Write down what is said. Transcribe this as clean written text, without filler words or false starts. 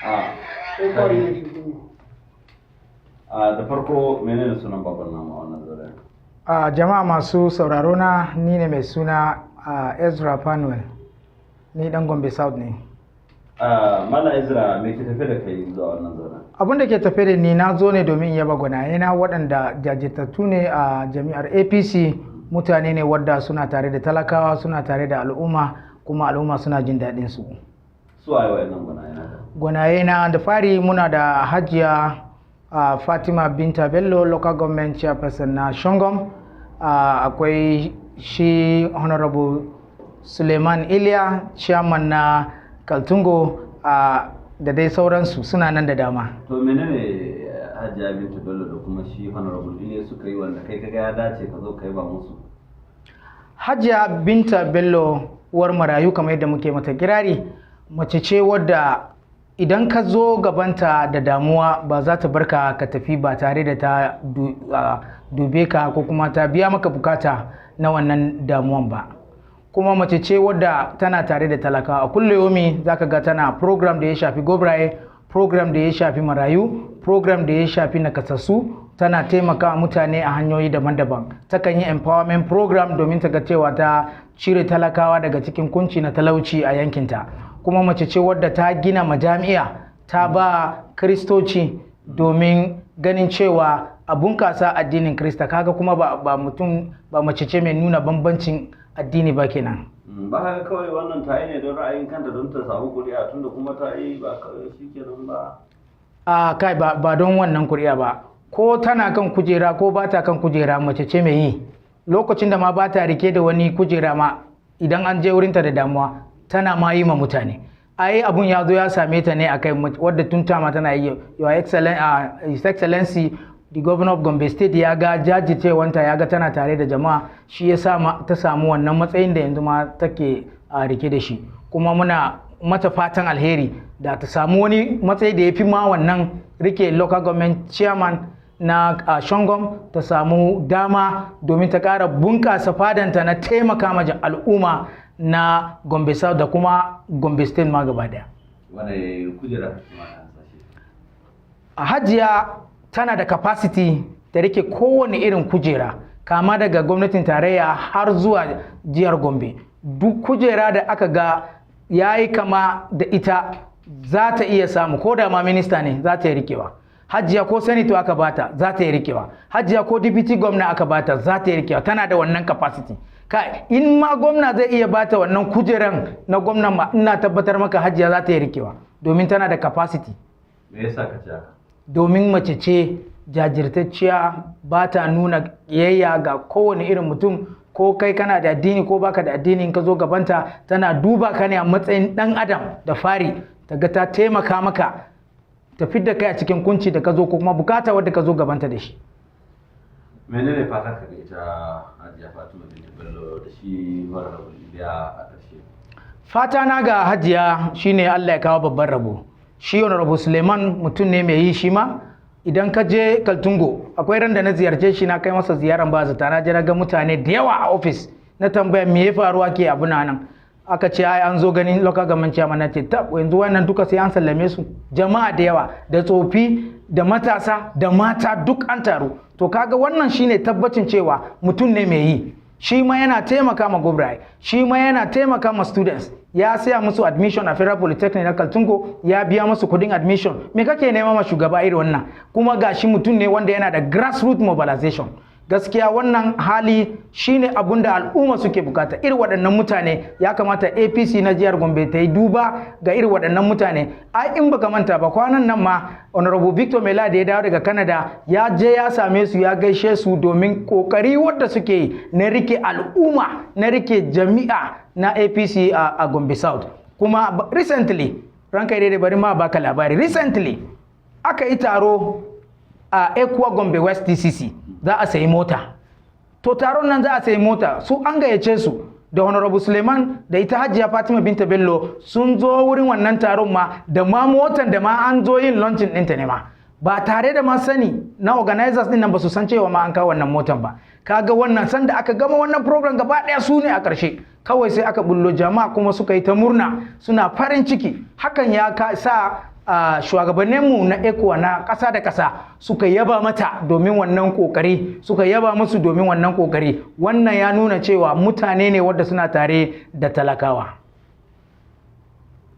A a da farko, menene sunan baban namu a wannan zure? A jama'a masu sauraro na, ni ne mai suna Ezra Panuel, ni dan Gombe South ne. A Malam Ezra, me ke tafe da kai zuwa wannan zauren? Abin da ke tafe da ni, na zo ne domin yaba gwanaye na waɗanda jajirtattu ne a jam'iyyar APC. Mutane ne wadda suna tare da talakawa, suna tare da al'umma, kuma al'umma suna jin daɗin su. Su waye wayannan gwanaye naka? Gwanaye na, da fari muna da Hajiya Fatima Binta Bello, local government chairperson na Shongom. Akwai shi Honorable Suleiman Iliya, chairman na Kaltungo, da dai sauransu, suna nan da dama. To, menene Hajiya Binta Bello da kuma shi Honorable Iliya suka yi wanda kai kaga ya dace ka zo ka yi ba musu? Hajiya Binta Bello, uwar marayu kamar yadda muke mata kirari, mace ce wadda idan ka zo gabanta da damuwa, ba za ta barka ka tafi ba tare da ta dube ka ko kuma ta biya maka bukata na wannan damuwan ba. Kuma mace ce wadda tana tare da talaka a kulle yomi. Za ka ga tana program da ya shafi gobraye, program da ya shafi marayu, program da ya shafi nakasassu. Tana taimaka mutane a hanyoyi daban-daban. Takan yi empowerment program domin ta ga cewa ta cire talakawa daga cikin kunci na talauci a yankinta. Kuma mace ce wadda ta gina majami'a, ta ba Kristoci domin ganin cewa a bunkasa addinin Krista. Kaga kuma ba mutum ba mace ce mai nuna bambancin addini ba kenan. Ba haka kawai wannan ta yi ne don ra'ayin kanta, don ta samu kuri'a, tunda kuma ta yi, ba kawai shi kenan ba? A kai, ba don wannan kuri'a ba. Ko tana kan kujera ko ba ta kan kujera, mace ce mai yi. Lokacin da ma ba ta rike da wani kujera ma, idan an je wurinta da damuwa, tana ma yi ma mutane. Ai abun ya zo ya same ta ne akai wadda tun ta ma tana yi. Your Excellen, His Excellency the Governor of Gombe State ya ga jajircewanta, ya ga tana tare da jama'a, shi ya sa ta samu wannan matsayin da yanzu ma take a rike da shi. Kuma muna mata fatan alheri da ta samu wani matsayi da ya fi ma wannan rike local government chairman na Shongom, ta samu dama domin ta ƙara bunƙasa fadanta na taimaka ma al'umma na Gombe South da kuma Gombe State ma gaba daya. Wane kujera kake ma hasashe? A Hajiya tana da capacity ta rike kowane irin kujera, kama daga gwamnatin tarayya har zuwa jihar Gombe. Duk kujera da aka ga ya yi kama da ita, za ta iya samu. Ko da ma minista ne, za ta yi rikewa. Hajiya ko senator aka bata, za ta yi rikewa. Hajiya ko deputy gwamna aka bata, za ta yi rikewa. Tana da wannan capacity. Ka in ma gwamna zai iya bata wannan kujeran na gwamnan ma, ina tabbatar maka Hajiya za ta yi rikewa domin tana da capacity. Me yasa ka ce haka? Domin mace ce jajirtacciya, ba ta nuna ƙiyayya ga kowane irin mutum. Ko kai kana da addini ko baka da addini, in ka zo gabanta, tana duba ka ne a matsayin ɗan adam da fari, ta ga ta taimaka maka, ta fidda kai a cikin kunci da ka zo ko kuma bukata wadda ka zo gabanta da shi. Menene fatan ka ga ita Hajiya Fatima Binta Bello da shi Honorable Iliya a ƙarshe? Fata na ga Hajiya shine Allah ya kawo babban rabo. Shi Honorable Suleiman mutum ne mai yi. Shi ma idan ka je Kaltungo, akwai ran da na ziyarce shi, na kai masa ziyaran ba zata. Na je na ga mutane da yawa a office. Na tambaya me ya faruwa ke abu na nan. Aka ce ai an zo ganin local government chairman. Na ce tab, yanzu wannan duka sai an sallame su. Jama'a da yawa, da tsofi da matasa da mata, duk an taru. To, kaga wannan shine tabbacin cewa mutum ne mai yi. Shi ma yana taimaka ma gobraye, shi ma yana taimaka ma students. Ya saya musu admission a Federal Polytechnic na Kaltungo, ya biya musu kudin admission. Me kake nema ma shugaba irin wannan? Kuma gashi mutum ne wanda yana da grassroots mobilization. Gaskiya wannan hali shine abun da al'umma suke bukata, irin waɗannan mutane. Ya kamata APC na jihar Gombe ta yi duba ga irin waɗannan mutane. Ai in baka manta ba, kwanan nan ma Honorable Victor Mela da ya dawo daga Canada, ya je ya same su, ya gaishe su domin kokari wadda suke yi na rike al'umma, na rike jami'a na APC a Gombe South. Kuma recently, ranka daidai, bari ma baka labari, recently aka yi taro a ECWA Gombe West DCC, za a sayi mota. To, taron nan za a sayi mota, su an gayyace su, da Honorable Suleiman da ita Hajiya Fatima Binta Bello sun zo wurin wannan taron ma, da ma motan da ma an zo yin launching ɗinta ne ma, ba tare da ma sani na organizers din nan, ba su san cewa ma an kawo wannan motan ba. Kaga wannan sanda aka gama wannan program gaba ɗaya, su ne a ƙarshe kawai sai aka bullo. Jama'a kuma suka yi ta murna, suna farin ciki. Hakan ya sa Shugabanninmu na ECOWAS na ƙasa da ƙasa suka yaba mata domin wannan ƙoƙari, suka yaba musu domin wannan ƙoƙari. Wannan ya nuna cewa mutane ne wadda suna tare da talakawa.